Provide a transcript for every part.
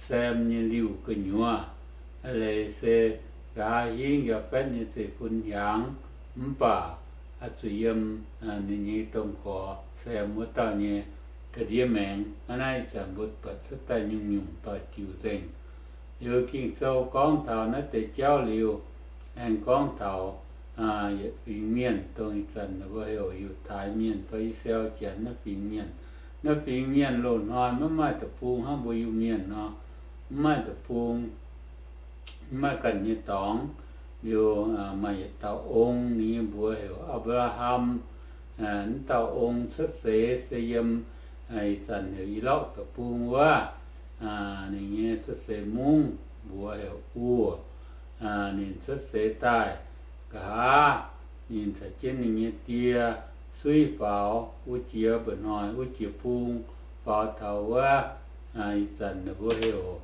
Sem nyei liuh gu'nyuoz. Leiz se nqa'haav hingv Yaafetv nyei zeiv-fun hiaangx, mv baac oix zuqc yiem ninh nyei domh gorx Sem wuov dauh nyei ga'ndiev maengx. Hnangv naaiv ih zanc mbuo buatc cuotv daaih nyungc-nyungc doic diuc nzengc. Liuz Ging-Sou gorngv taux naaiv deix jauv liuz, aengx gorngv taux yietc fingx mienh, dongh ih zanc mbuo heuc Yiutai Mienh fai I^saa^laa^en Janx naaiv fingx mienh. Naaiv fingx mienh loz-hnoi maiv maaih deic-bung hnangv mbuo Iu-Mienh nor, mv maaih deic-bung, mv maaih ganh nyei dorngx. Liuz maaih yietc dauh ong, ninh nyei mbuox heuc Apc^laa^ham. Wuov dauh ong cuotv seix se yiem ih zanc heuc Ilorqv deic-bung wuov. Ninh nyei cuotv seix mungv mbuox heuc Ur. Ninh cuotv seix daaih nqa'haav, ninh caux jienv ninh nyei die suiv faaux wuov jiex mba'hnoi wuov jiex bung, faaux taux wuov ih zanc ninh mbuo heuc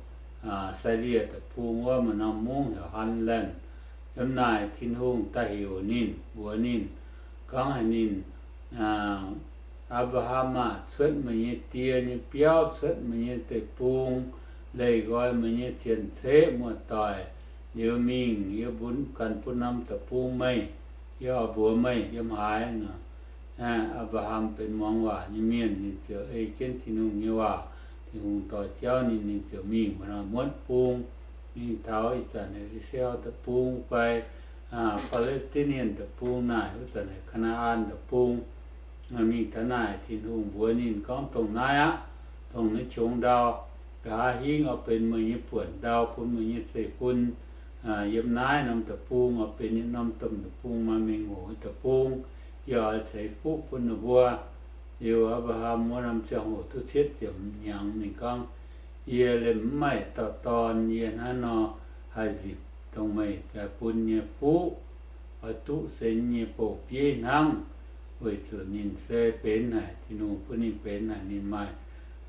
Sailie deic-bung wuov, maaih norm mungv heuc Haaland. Yiem naaic Tin-Hungh daaih heuc ninh, mbuox ninh, gorngv haic ninh, Apc^laa^ham aah! Cuotv meih nyei die nyei biauv, cuotv meih nyei deic-bung, leih nqoi meih nyei cien-ceqv muoz-doic, liuz mingh yie bun, ganh bun norm deic-bung meih. Yie oix mbuox meih yiem haaix nor. Apc^laa^ham benx muangx waac nyei mienh, ninh ziouc ei jienv Tin-Hungh nyei waac. Tin-Hungh dorh jauv ninh, ninh ziouc mingh muotv bung, mingh taux ih zanc heuc I^saa^laa^en deic-bung fai Palæ^stin^nie deic-bung naaic, wuov zanc heuc Kaa^naa^an deic-bung. Mingh taux naaic Tin-Hungh mbuox ninh gorngv, dongh naaiv aqv, dongh naaiv qongx ndau, nqa'haav hingv oix benx meih nyei buonc ndau bun meih nyei zeiv-fun. Yiem naaiv norm deic-bung oix benx yietc norm domh deic-bung, maaih mengh hoc nyei deic-bung. Yie oix ceix fuqv bun ninh mbuo. Liuz Apc^laa^ham wuov norm ziangh hoc duqv cietv ziepc hnyangx, ninh gorngv, yie liemh mv maaih dauh dorn, yie hnangv nor haih nzipc dongh meih bun nyei fuqv, oix duqv se nyei bouh bieiv hnangv, weic zuqc ninh se benx haic, Tin-Hungh bun ninh benx haic, ninh maaih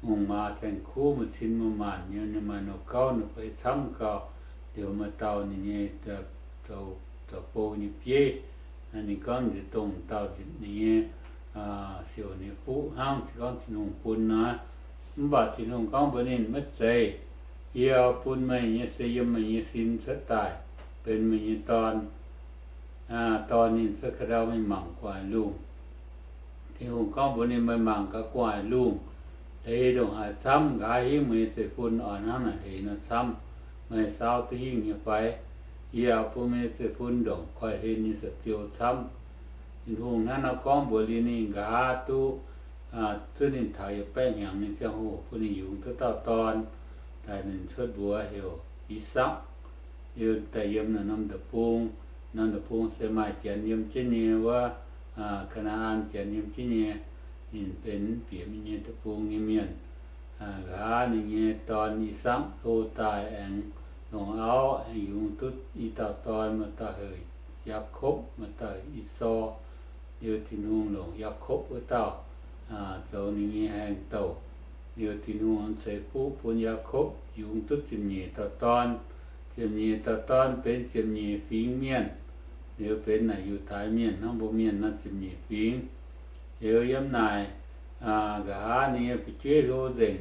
hungh maaz saeng-kuv, maaih cin maaih maanc nyei, ninh maaih nouh gauv nouh feix camv gau. Liuz maaih dauh ninh nyei zoux bou nyei bieiv, ninh gorngv nzipc dongh dauh nzipc ninh nyei siouc nyei fuqv hnangv, se gorngv Tin-Hungh bun nor. Mv baac Tin-Hungh gorngv mbuox ninh, maiv zeiz. Yie bun meih nyei se yiem meih nyei sin cuotv daaih benx meih nyei dorn. Dorh ninh cuotv ga'ndau mingh mangc gu'nguaaic lungh. Tin-Hungh gorngv mbuox ninh, meih mangc gaax gu'nguaaic lungh, hleix ndongc haaix camv, nqa'haav hingv meih nyei zeiv-fun oix hnangv naaic hleix nor camv. Meih saau duqv hingh nyei fai? Yie bun meih nyei zeiv-fun ndongc koiv-hlen nyei saa-ziou camv. Tin-Hungh hnangv nor gorngv mbuox liuz ninh, nqa'haav duqv, duqv ninh taux yietc baeqv hnyangx nyei ziangh hoc bun ninh yungz duqv dauh dorn, daaih ninh cuotv mbuox heuc I^sakc. Liuz daaih yiem naaiv norm deic-bung, norm deic-bung se maaih Janx yiem jienv nyei wuov, Kaa^naa^an Janx yiem jienv nyei. Ninh benx bieqc mingh nyei deic-bung nyei mienh. Nqa'haav ninh nyei dorn I^sakc hlo daaih aengx longc auv, aengx yungz duqv i dauh dorn, maaih dauh heuc Yaakopv, maaih dauh heuc Esaau. Liuz Tin-Hungh longc Yaakopv wuov dauh zoux ninh nyei haengh douc. Liuz Tin-Hungh ceix fuqv bun Yaakopv yungz duqv ziepc nyeic dauh dorn. Ziepc nyeic dauh dorn benx ziepc nyeic fingx mienh. Liuz benx naaic Yiutai Mienh hnangv mbuo mienh nor ziepc nyeic fingx. Liuz yiem naaic, nqa'haav ninh nyei fu'jueiv hlo nzengc.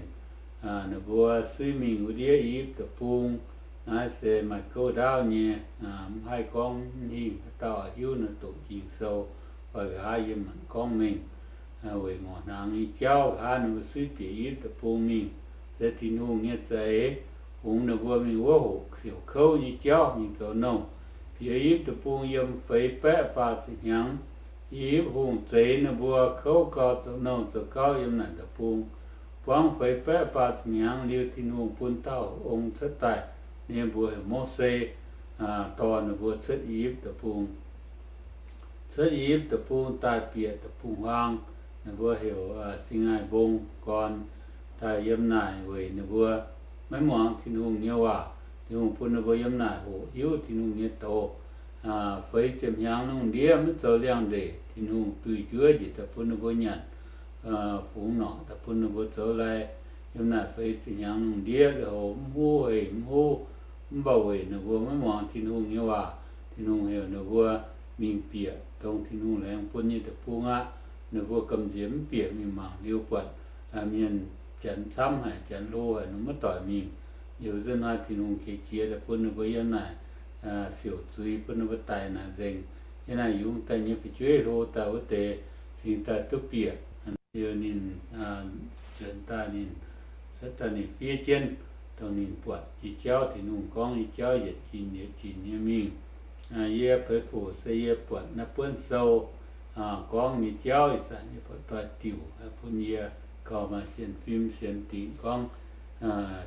Ninh mbuo suiv mingh wuov ndiev I^yipv Deic-Bung. Naaiv se maaih gouv ndaauv nyei, mv haih gorngv mv hingh, haaix dauh hiuv nor doqc Ging-Sou, fai nqa'haav yie maanc gorngv mengh. Weic ngorc hnaangx nyei jauv nqa'haav ninh mbuo suiv bieqc I^yipv Deic-Bung mingh, se Tin-Hungh nyei za'eix fungx ninh mbuo mingh wuov hoqc siouc kouv nyei jauv mingh zoux nouh. Bieqc I^yipv Deic-Bung yiem feix baeqv faah ziepc hnyangx. I^yipv hungh zeix ninh mbuo kouv gau, zoux nouh zoux gauv yiem naaic deic-bung. Buangv feix baeqv faah ziepc hnyangx liuz, Tin-Hungh bun dauh ong cuotv daaih, ninh mbuox heuc Mose, dorh ninh mbuo cuotv I^yipv Deic-Bung. Cuotv I^yipv Deic-Bung daaih bieqc deic-bung-huaang, ninh mbuo heuc Singaai Mbong gorn. Daaih yiem naaic weic ninh mbuo maiv muangx Tin-Hungh nyei waac. Tin-Hungh bun ninh mbuo yiem naaic hoqc hiuv Tin-Hungh nyei doz. Feix ziepc hnyangx lungh ndiev maiv zoux liangx-ndeic, Tin-Hungh duih njuov njiec daaih bun ninh mbuo nyanc fungx norqc daaih bun ninh mbuo zoux lai. Yiem naaic feix ziepc hnyangx lungh ndiev lui-houx mv huv hec mv huv. Mv baac weic ninh mbuo maiv muangx Tin-Hungh nyei waac, Tin-Hungh heuc ninh mbuo mingh bieqc dongh Tin-Hungh laengz bun nyei deic-bung aqv. Ninh mbuo gamh nziex mv bieqc, mingh mangc liuz buatc mienh janx camv haic, janx hlo haic, ninh mbuo maiv doic mingh. Liuz nzunc naaiv Tin-Hungh qiex jiez daaih bun ninh mbuo yiem naaic siouc zuiz, bun ninh mbuo daic naaic nzengc. Yiem naaic yungz daaih nyei fu'jueiv hlo daaih wuov deix cingx daaih duqv bieqc. Liuz ninh nzuonx daaih, ninh cuotv daaih, ninh fiev jienv dongh ninh buatc nyei jauv, Tin-Hungh gorngv nyei jauv yietc zinc yietc zinc nyei mingh. Yie Peix Fuc se yie buatc naaiv buonv sou gorngv nyei jauv ih zanc yie buatc doix-diuc bun yie gauh maaih sienx fim sienx dingc gorngv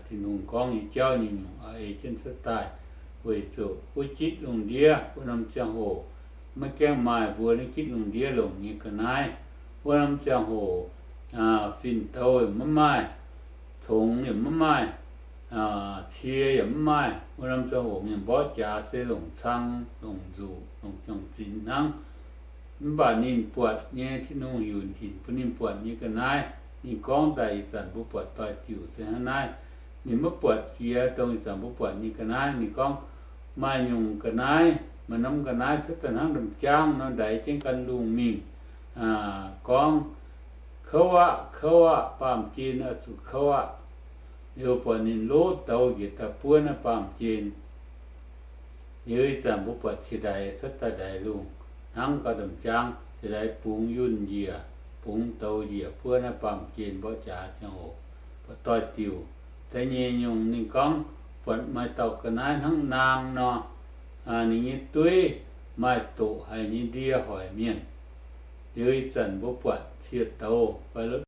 Tin-Hungh gorngv nyei jauv nyei nyungc oix ei jienv cuotv daaih, weic zuqc wuov gitv lungh ndiev wuov norm ziangh hoc maiv gaengh maaih mbuo naaiv gitv lungh ndiev longc nyei ga'naaiv. Wuov norm ziangh hoc fin-douh yaac maiv maaih, congx yaac maiv maaih, cie yaac maiv maaih. Wuov norm ziangh hoc mienh mborqv jaax se longc cang, longc nzuqc, longc juang-zinx hnangv. Mv baac ninh buatc nyei, Tin-Hungh heuc hinc bun ninh buatc nyei ga'naaiv, ninh gorngv daaih ih zanc mbuo buatc doix-diuc se hnangv naaiv. Ninh maiv buatc jiex dongh ih zanc mbuo buatc nyei ga'naaiv. Ninh gorngv maaih nyungc ga'naaiv, maaih norm ga'naaiv cuotv daaih hnangv ndamv-jaangv nor, ndaix jienv gan lungh mingh, gorngv, Kouv aqv, kouv aqv, baamh gen oix zuqc kouv aqv. Liuz buatc ninh lov douz njiec daaih buov naaiv baamh gen. Liuz ih zanc mbuo buatc ciex ndaix cuotv daaih ndaix lungh hnangv gauh ndamv-jaangv, ciex ndaix bungx yunh njiec, bungx douz njiec buov naaiv baamh gen mborqv jaax ziangh hoc, buatc doix-diuc. Da'nyeic nyungc ninh gorngv buatc maaih dauh ga'naaiv hnangv naang nor, ninh nyei dueiv maaih doqc haic nyei ndie hoic mienh. Liuz ih zanc mbuo buatc cie douz fai